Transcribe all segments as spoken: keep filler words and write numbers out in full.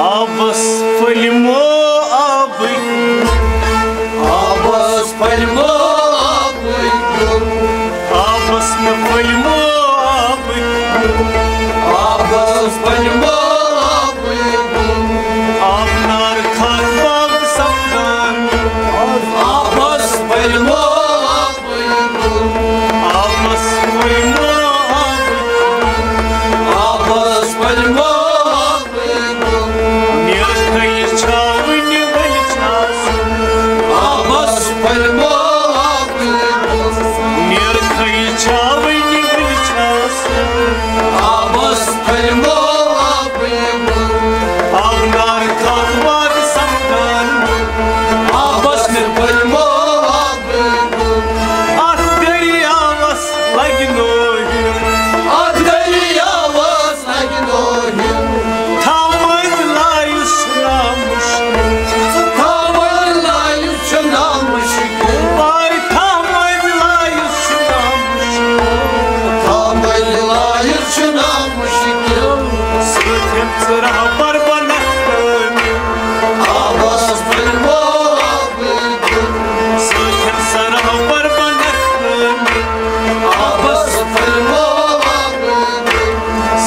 آبس پھٔلمو آبٕکۍ، آبس پھٔلمو آبٕکۍ، آبس مےٚ پھٔلمو آبٕکۍ، آبس پھٔلمو آبٕکۍ، آب نار کھاہ باغ سپدان، آبس پھٔلمو آبٕکۍ، آبس پھٔلمو آبٕکۍ، آبس پھٔلمو نیرخٕے چھاوٕنۍ ؤلۍ چھا سُہ۔ آبس پھٔلمو آبٕکۍ۔ نیرخٕے چھاوٕنۍ ؤلۍ چھا سُہ۔ آبس پھٔلمو آبٕکۍ۔ آب نار کھاہ باغ سپدان۔ آبس مےٚ پھٔلمو آبٕکۍ۔ اتھ دٔریاوس لگہِ نوٚو ہیوٗ۔ اتھ دٔریاوس لگہِ نوٚو ہیوٗ۔ تھاوٕنۍ لایُس چھُ نامُشکِل۔ تھاوٕنۍ لایُس چھُ نامُشکِل۔ پاے تھاوٕنۍ لایُس چھُ نامُشکِل۔ تھاوٕنۍ لایُس چھُ نامُشکِل۔ سۭتۍ ہٮ۪م ژٕ رہبر بنکھ کٲمِل۔ آبس پھٔلمو آبٕکۍ۔ سۭتۍ ہٮ۪م ژٕ رہبر بنکھ کٲمِل۔ آبس پھٔلمو آبٕکۍ۔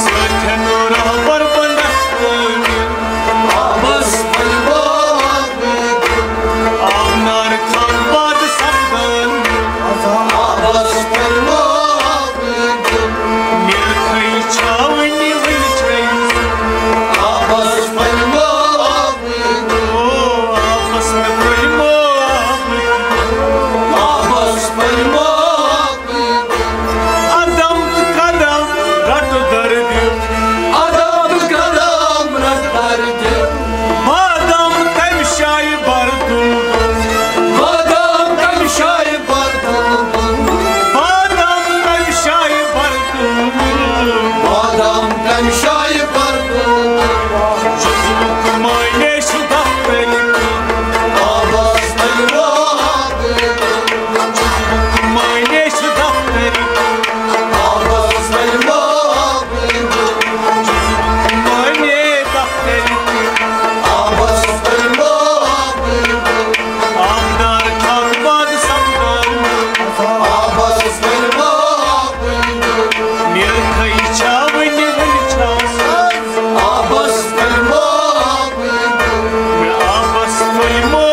سۭتۍ ہٮ۪م رہبر بنکھ کٲمِل۔ آبس پھٔلمو آبٕکۍ۔ آب نار کھاہ باغ سپدان۔ آبس پھٔلمو آبٕکۍ۔ نیرخٕے چھاوٕنۍ ؤلۍ چھے۔ آبس پھٔلمو آبٕکۍ۔ او آبس مےٚ پھٔلمو آبٕکۍ۔ آبس پھٔلمو آبٕکۍ۔ ادم تہٕ قدم رٹہٕ دردِ۔ ادم تہٕ قدم رٹہٕ دردِ۔ بادام کمہِ جایہِ بر تُلہٕ بہٕ؟ بادام کمہِ جایہِ بر تُلہٕ بہٕ؟ بادام کمہِ جایہِ بر تُلہٕ بہٕ؟ بادام کمہِ جایہِ بر تُلہٕ بہٕ؟ جزوُک معنی چھُ دفتر۔ آبس پھٔلمو آبٕکۍ۔ جزوُک معنی چھُ دفتر۔ آبس پھٔلمو آبٕکۍ۔ جزوُک معنی دفتر۔ آبس پھٔلمو آبٕکۍ۔ آب نار کھاہ باغ سپدان۔ آبس پھٔلمو آبٕکۍ۔ نیرخٕے چھاوٕنۍ ؤلۍ چھا سُہ۔ آبس پھٔلمو آبٕکۍ۔ آبس پھٔلمو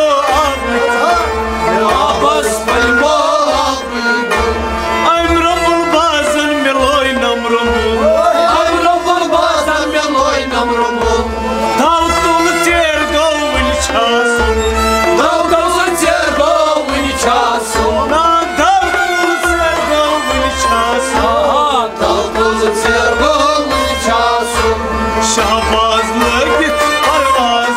آبٕکۍ۔ آبس پھٔلمو آبٕکۍ۔ أمۍ رۄمُل بازن مےٚ لوے نم رۄمُل۔ أمۍ رۄمُل بازن مےٚ لوے نم رۄمُل۔ دَو تُل ژیر گوٚو وٕنہِ چھا سُہ۔ دَو تُل ژیر گوٚو وٕنہِ چھا سُہ۔ نا دَو تُل ژیر گوٚو وٕنہِ چھا سُہ۔ آ، دَو تُل ژیر گوٚو وٕنہِ چھا سُہ۔ شہباز لٲگِتھ پرواز۔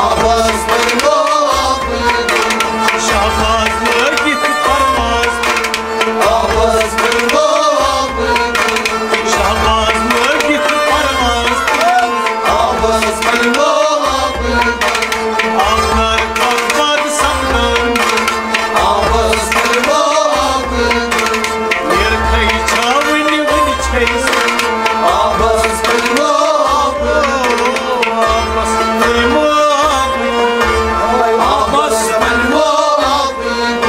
آبس پھٔلمو آبٕکۍ۔ شہباز لٲگِتھ پرواز۔ آبس پھٔلمو آبٕکۍ۔ شہباز لٲگِتھ پرواز۔ آبس پھٔلمو آبٕکۍ۔ آب نار کھاہ باغ سپدان۔ آبس پھٔلمو آبٕکۍ۔ نیرخٕے چھاوٕنۍ ؤلۍ چھے سُہ۔ آبس پھٔلمو آبٕکۍ۔ آبس پھٔلمو آبٕکۍ۔ آبس پھٔلمو آبٕکۍ۔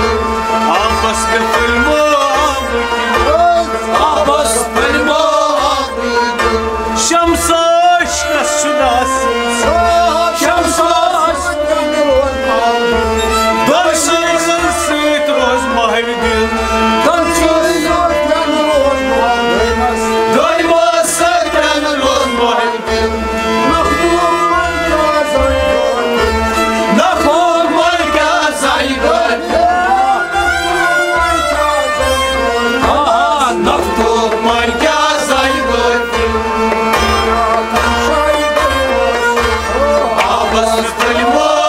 آبس مےٚ پھٔلمو آبٕکۍ۔ آبس پھٔلمو آبٕکۍ۔ شمس عاشقس چھُ ناس۔ شمس عاشقس۔ دۄشوٕے سۭتۍ روز محو دِل۔ دۄیمو سۭتۍ روز محو دِل۔ نہ کھوٚر مَر کیٛاہ زَنہِ گٔے۔ آ، نہ کھوٚر مَر کیٛاہ زَنہِ گٔے۔ آبس پھٔلمو